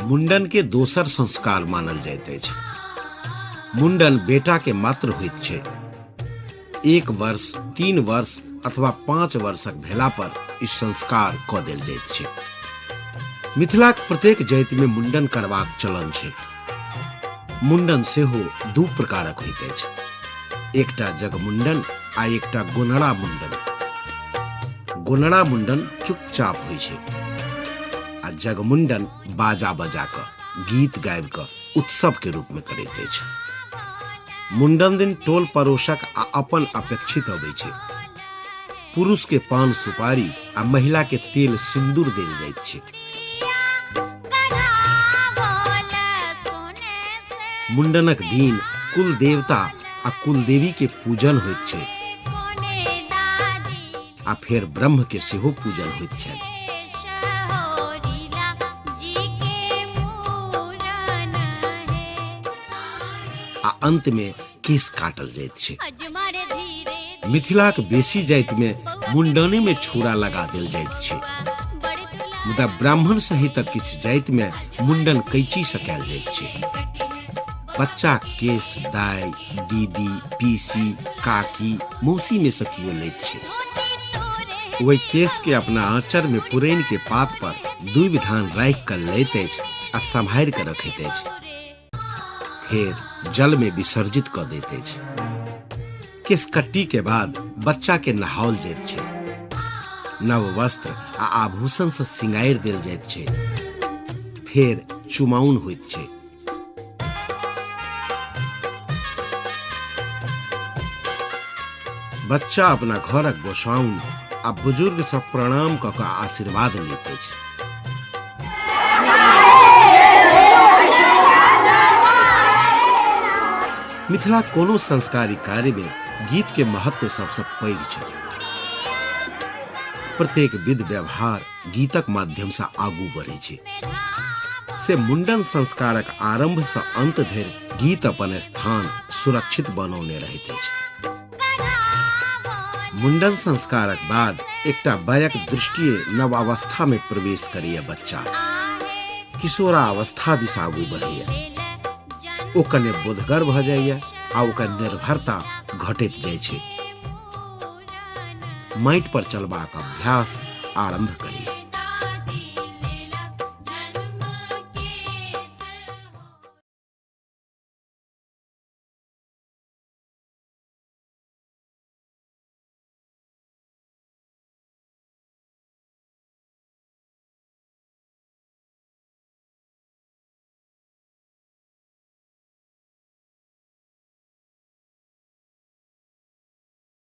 मुंडन के दोसर संस्कार मानल जाइत अछि। मुंडन बेटा के मात्र होइत छै। 1 वर्ष, 3 वर्ष अथवा 5 वर्षक भेला पर ई संस्कार कऽ देल जाइत छै। मिथिलाक प्रत्येक जाति में मुंडन करबाक चलन छै। मुंडन सेहो 2 प्रकारक होइत अछि, एकटा जगमुंडन आ एकटा गोनरा मुंडन। गोनरा मुंडन चुपचाप होइ छै आ जगमुंडन बाजा बजा कऽ गीत गाबि कऽ उत्सव के रूप में करैत अछि। मुंडन दिन टोल पड़ोसक आ अपन अपेक्षित अबै छै। पुरुष के पान सुपारी आ महिला के तेल सिंदूर देल जाइत छै। मुंडनक दिन कुल देवता आ कुल देवी के पूजन होइत छै आ फेर ब्रह्म के सेहो पूजन होइत छै। आ अंत में केस काटल जाइत छै। मिथिलाक बेसी जाति में मुंडने में छुरा लगा देल जाइत छै, मुदा ब्राह्मण सहितक किछु जाति में मुंडन कैंची से कयल जाइत छै। बच्चा केस दाई, दीदी, पीसी, काकी, मौसी में से कियो लैत छै। ओहि केस के अपना आंचर में पुरैन के पात पर दुई विधान राखि कऽ लैत अछि आ सम्हारि कऽ रखैत अछि, फेर जल में विसर्जित कऽ दैत अछि। केसकट्टी के बाद बच्चा के नहाओल जाइत छै, नव वस्त्र आ आभूषण से सिंगारि देल जाइत छै, फेर चुमाउन होइत छै। बच्चा अपना घरक गोसाउन आ बुजुर्ग से प्रणाम कऽ कऽ आशीर्वाद लैत अछि। मिथिला कोनो संस्कारी कार्य में गीत के महत्व सबसे पैघ छै। प्रत्येक विध व्यवहार गीतक माध्यम से आगू बढ़ै छै। से मुंडन संस्कारक आरंभ से अंत धरि गीत अपन स्थान सुरक्षित बनौने रहैत अछि। मुंडन संस्कारक बाद एकटा वयक दृष्टिये नव अवस्था में प्रवेश करैया बच्चा, किशोरावस्था दिस आगू बढ़ैया। ओ कने बोधगर भऽ जाइया आ ओकर निर्भरता घटैत जाइ छै। माटि पर चलबाक अभ्यास आरंभ करैया।